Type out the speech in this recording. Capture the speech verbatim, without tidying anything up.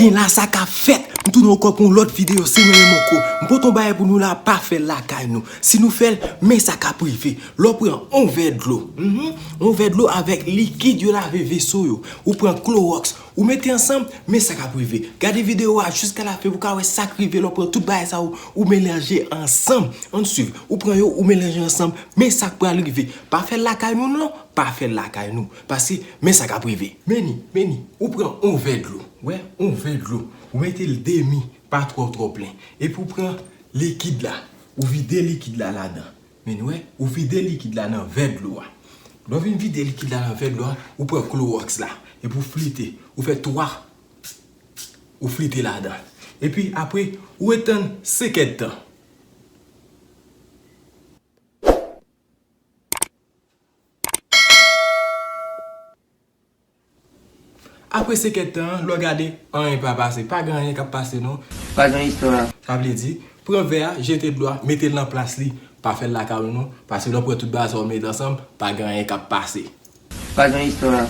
Gen la sa k ap fèt. M tounen ankò pou yon lòt videyo, se mwen menm ankò. M pote yon bagay pou nou la, pa fè l lakay nou. Si nou fè l, men sa k ap rive. Lè w pran yon vè dlo, mhm, yon vè dlo avèk likid yo lave veso yo, ou pran klowòks, ou mete ansanm, men sa k ap rive. Gade videyo a jiska lafen pou w ka wè sa k rive lè w pran tout bagay sa yo, ou melanje ansanm. Ann swiv, ou pran yo, ou melanje ansanm, men sa k pral rive. Pa fè l lakay nou non, pa fè l lakay nou. Paske, men sa k ap rive. Men ni, men ni, ou pran yon vè dlo. Wè, yon vè dlo. Ou mete l demi, pa twò, twò plen. Epi ou pran likid la. Ou vide likid la ladan. Men ni, wè, ou vide likid la nan vè dlo a. Lè w fin vide likid la nan vè dlo a, ou pran klowòks la. Epi ou flite. Ou fè twa. Ou flite ladan. Epi apre, ou ret tann senk èdtan. Apre senk èdtan an, lè w gade, anyen pa pase. Pa gen anyen k ap pase non. Pa gen istwa. Sa vle di, pran vè a, jete dlo a, mete l nan plas li. Pa fè l lakay ou non. Paske lè w pran tout bagay sa yo mete ansanm, pa gen anyen k ap pase. Pa gen istwa.